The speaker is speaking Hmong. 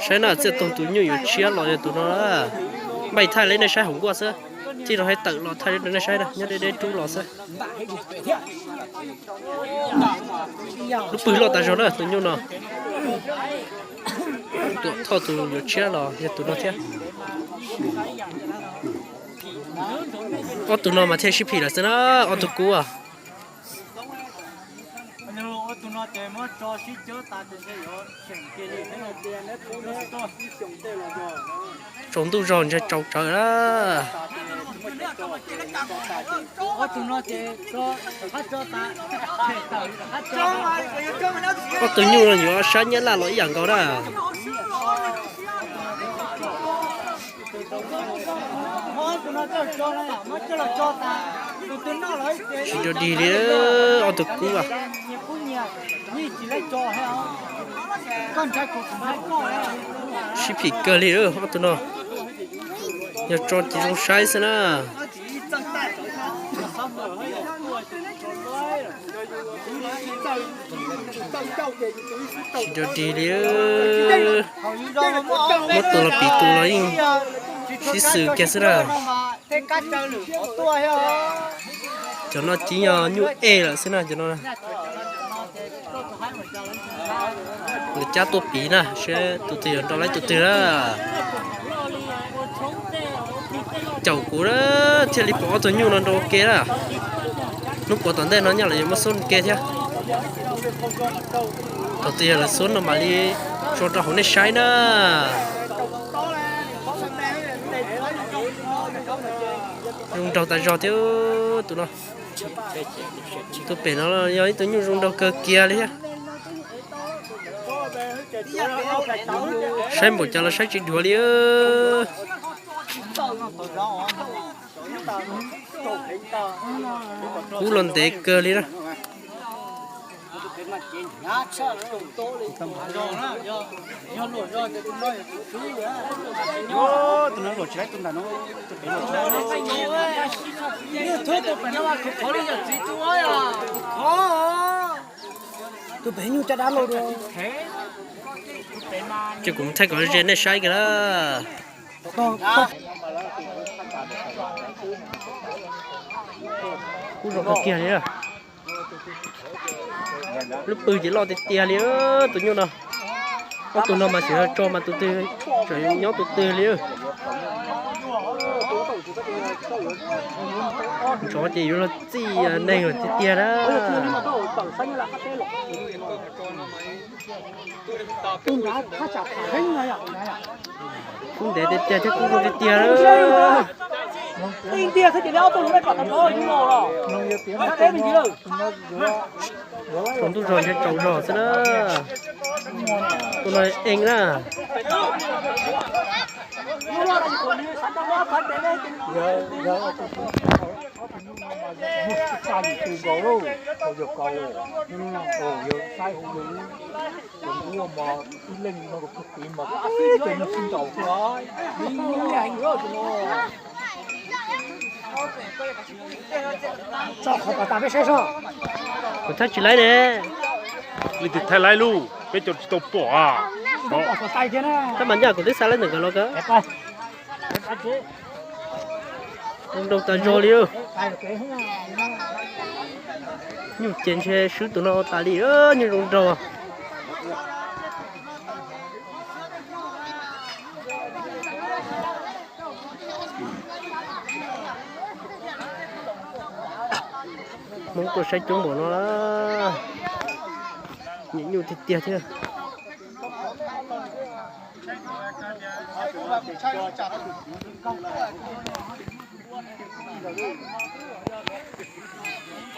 Saib na, txij thaum tus nyuj yuav tshiab los yog tus no na. Npaj thaij li nej saib hauv nkuaj xwb, tij rau hais tawm los thaij li nej saib na, nyob deb deb rub los xwb. Lub pwg loj tas zog na tus nyuj no. Tuam thoj tus yuav tshiab los yog tus no thiab. Ob tug no mas thiaj sib phim lawm xwb na, ob tug kub. Tsaus ntuj zog ntshe tsaus tsawv na. Ob tug nyuj no yuav sab nyab laj los ib yam nkaus na. Tsis nrov dig li, ob tug kub a. Sib phim kawg li ob tug no. Yog tso ces zoo saib xwb na. Tsis nrov dig li. Muab tus los piv tus los yeej sib xws kiag xwb na. Cov no ces yog nyuj ej lawm xwb na cov no. Lawv cab tuaj piv na, seb tus twg yuav nrau laib tus twg na. Caum kuv na, thiaj li pom ob tug nyuj no nrau ua ke na. Hnub puav tom ntej no nyaj lawv yuav muab xub ua ke thiab. Thaum twg yog lawv xub no mam li tso rau hauv nej saib na. Zoo nraug tas zog thiab tus no. Tus pem no yog ib tug nyuj zoo nraug kawg kiag li thiab. Saib npaum cas los saib tsis dhuav li. Kub los ntev kawg li na. Ces kuv thaij kom ze nej saib kiag na. Kub zoo kawg kiag li. Lub pwg ces loj tiag tiag li tus nyuj no. Ob tug no mas tseem tso mas tus twg tseem nyob tus twg li. Ntsov ces yuav luag txij neeg tiag tiag na. Kub ntev tiag tiag thiab kub zoo tiag tiag. Tsaus ntuj zog ntshe tsaus zog xwb na. Tus no eej na. Kuv thaij tsis laib ne. Leej twg thaij laib lub, peb cov tsis tau pom. Tab mas nyaj kuv twb xa laib ntawm nkawd los kawg. Zoo nraug tas zog li. Nyuj ces ntshe swb tus no tas li, nyuj zoo nraug. Hmoob tuaj saib coob npaum no, nyiam nyuj tiag tiag thiab.